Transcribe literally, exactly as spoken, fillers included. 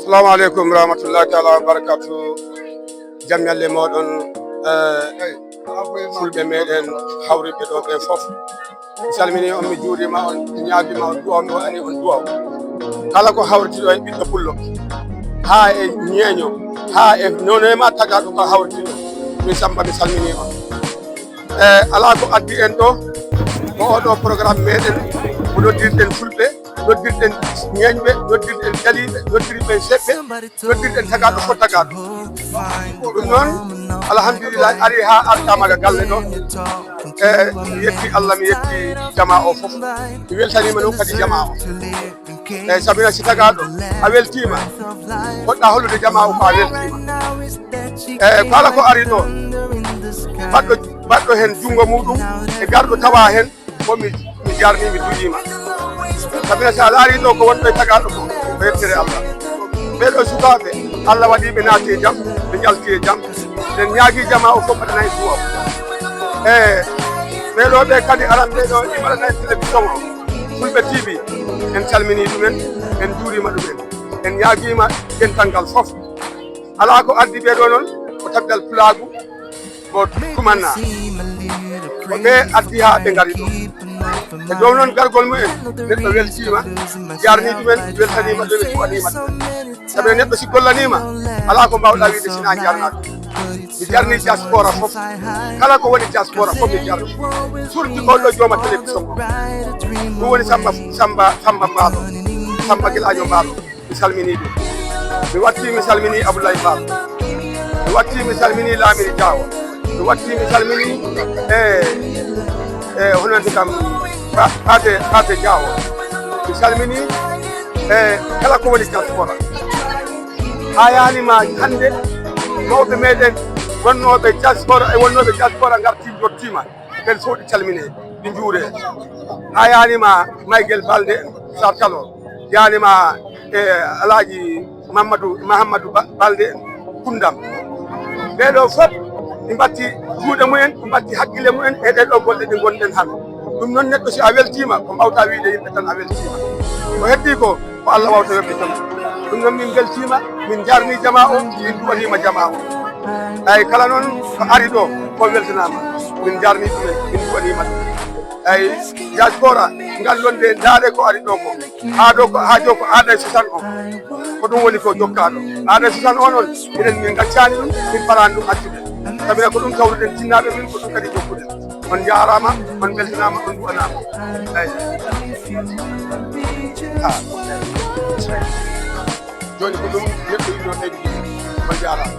Assalamu aleykum wa rahmatullahi taala wa barakatu. Jam ñalle moɗon, eh, fulɓe meɗen hawriɓe ɗo ɓen fof. Mi salmini on, mi juurima on, mi ñaagima on duwaw, mi waɗani on duwaw. Kala ko hawritiɗo e ɓiɗɗo pullo, haa e ñeeño, haa e nonema tagaɗo ko hawritiɗo, min Samba mi salmini on. E ala ko addi en ɗo, ko oɗo programme meɗen, ko noddirɗen fulɓe, noddirɗen ñeeñɓe, noddirɗen jaliɓe, noddirɓe seɓɓe, noddirɗen tagaɗo fof tagaɗo. Ɗum noon, alhamdulillahi, ari ha artama ga galle ɗo. E mi yetti Allah, mi yetti jama o fof. Mi weltanima noon kadi jama o. Eyi, sabina si tagaɗo a weltima, poɗɗa hollude jama o ko a weltima. Eyi, kala ko ari ɗo, baɗɗo baɗɗo hen junngo muɗum e garɗo tawa hen, ko mi mi jarni, mi duƴima. Sabina si a laari ɗo ko wonɗo e tagaɗo ko, ko yettere Allah. Ɓeɗo sukaɓe, Allah waɗi ɓe naati e jam, ɓe jalti e jam. Ɓen ñaagi jama o fof mbaɗana e duwa. E ɓeɗo ɓe kadi aran ɓeɗo ɗi mbaɗana e télévision o, Fulɓe T V. En calmini ɗumen, en juurima ɗumen, en ñaagima dental ngal fof. Ala ko addi ɓeɗo noon, ko tagal pulaagu, ko kumanna. Ko ɓe addi ha ɓe ngari ɗo. E dow noon gargol mumen, neɗɗo weltima, jarni ɗumen, weltanima ɗumen, duwanima ɗumen. Sabu neɗɗo si gollanima, ala ko mbawɗa wiide sina jarna ɗum. Mi jarni diaspora fof. Kala ko woni diaspora fof mi jarni. Surtout oɗo jooma télévision o. Ɗum woni Samba, Samba, Samba Mbaalo. Samba Gilajo Mbaalo. Mi salmini ɗum. Mi watti, mi salmini Abdoulaye Fall. Mi watti, mi salmini Lamine Diawo. Mi watti, mi salmini, e, e, hono wiyete kam, Pa-, Pate, Pate Diawo. Mi salmini, e, kala ko woni diaspora. Ha yani ma hande, mawɓe meɗen wonnooɓe diaspora e wonnooɓe diaspora ngarti, dottima. Ɓen fof ɗi calmine, ɗi njuure. Ha yanima Maygel Balde en, Sartalo, yanima e Alaaji Mamadou, Mahamadou Ba-, Balde en, Kundam. Ɓeɗo fof ɗi mbatti juuɗe mumen, ɗi mbatti hakkille mumen e ɗeɗo golle ɗe ngonɗen hande. Ɗum noon neɗɗo si a weltima, ko mbawta wiide yimɓe tan a weltima. Ko heddi ko, ko Allah wawta yoɓde tan. Ɗum noon min beltima, min jarni jama o, min duwanima jama o. Eyi, kala noon ko ari ɗo, ko weltanama. Min jarni ɗumen, min duwanima ɗum. Eyi, diaspora, ngal wonde ndaare ko ari ɗo ko. Ha ɗo ko, ha jo ko aada e sosan o. Ko ɗum woni ko jokkaɗo. Aada e sosan o noon, minen min gaccani ɗum, min parani ɗum accude. Sabina ko ɗum tawruɗen jinnaɓe min, ko ɗum kadi jokkuɗen. On jarama, on beltanama, on duwanama. Eyi. Ah. Joni ko ɗum neɗɗo yiɗno ɓeydude. On jarama.